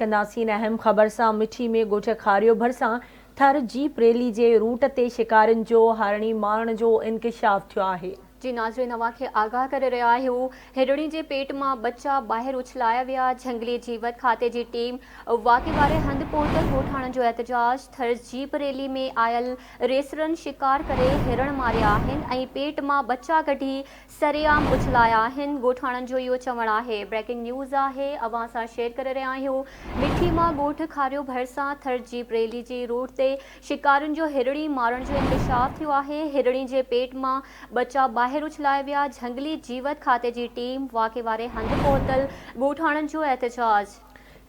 ڪنداسين اهم خبر سان مٺي ۾ ڳوٺ کاريو ڀرسان ٿر جيپ ريلي جي روٽ تي شڪارين جو هرڻي مارڻ جو انڪشاف ٿيو آهي. جي ناظرين اوهان کي آگاهه ڪري رهيا آهيون هرڻي جي پيٽ مان ٻچا ٻاهر اڇلايا ويا جهنگلي جيوت کاتي جي ٽيم واقعي واري هنڌ پهتل ڳوٺاڻن جو احتجاج ٿر جيپ ريلي ۾ آيل ريسرن شڪار ڪري هرڻ ماريا آهن ۽ پيٽ مان ٻچا ڪڍي سرعام اڇلايا آهن، ڳوٺاڻن جو اهو چوڻ آهي. بريڪنگ نيوز آهي اوهان سان شيئر ڪري رهيا آهيون مٺي مان ڳوٺ کاريو ڀرسان ٿر جيپ ريلي جي روڊ تي شڪارين جو هرڻي مارڻ جو انڪشاف ٿيو آهي، هرڻي جي پيٽ مان ٻچا ٻاهر اڇلايا ويا، جهنگلي جيوت کاتي جي ٽيم واقعي واري هنڌ پهتل، ڳوٺاڻن جو احتجاج.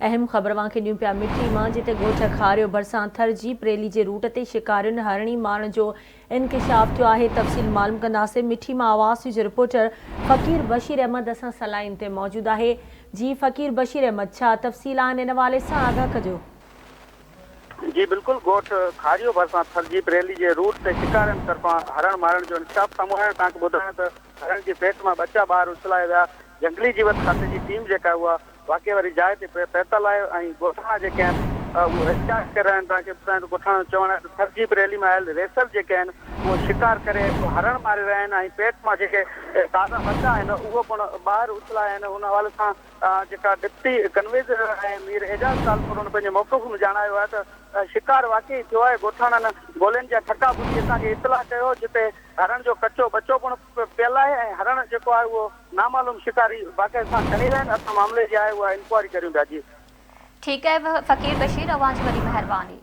اهم خبر اوهان کي ڏيون پيا مٺي مان جتي ڳوٺ کاريو ڀرسان ٿر جيپ ريلي جي روٽ تي شڪارين هرڻي مارڻ جو انڪشاف ٿيو آهي تفصيل معلوم ڪنداسين مٺي مان آواز نيوز جو رپورٽر فقير بشير احمد اسان سان لائين تي موجود آهي جي فقير بشير احمد ڇا تفصيل آهن ان حوالي سان آگاهه ڪجو. جي بلڪل ڳوٺ کاريو ڀرسان ٿر جيپ ريلي جي روٽ تي شڪارين طرفان هرڻ مارڻ جو انڪشاف سامهون آيو توهان کي ٻڌايان ته هرڻ جي پيٽ مان ٻچا ٻاهر اڇلايا ويا جهنگلي جيوت کاتي جي ٽيم جيڪا اها واقعي واري جاء تي پهتل آهي ۽ ڳوٺاڻا جيڪي آهن اهو احتجاج ڪري رهيا آهن توهان کي ٻڌايان ته ڳوٺاڻن جو چوڻ آهي ته ٿر جيپ ريلي ۾ آيل ريسر جيڪي آهن اهو شڪار ڪري هرڻ ماري رهيا آهن ۽ پيٽ مان جيڪي تازا ٻچا آهن اهو پڻ ٻاهر اڇلايا آهن ان حوالي سان جيڪا ڊپٽي ڪنويزر آهي مير اعجاز ٽالپر ان پنهنجي موقف ۾ ڄاڻايو آهي ته شڪار واقعي ٿيو آهي ڳوٺاڻن گولين جا ٺڪا ٻڌي اسان کي اطلاع ڪيو جتي هرڻ جو ڪچو ٻچو پڻ پيل آهي ۽ هرڻ جيڪو آهي اهو نامعلوم شڪاري باقاعده سان کڻي ويا آهن اسان معاملي جي آهي اها انڪوائري ڪريون پيا جي. ٺيڪ آهي فقير بشير اوهان جي وڏي مهرباني.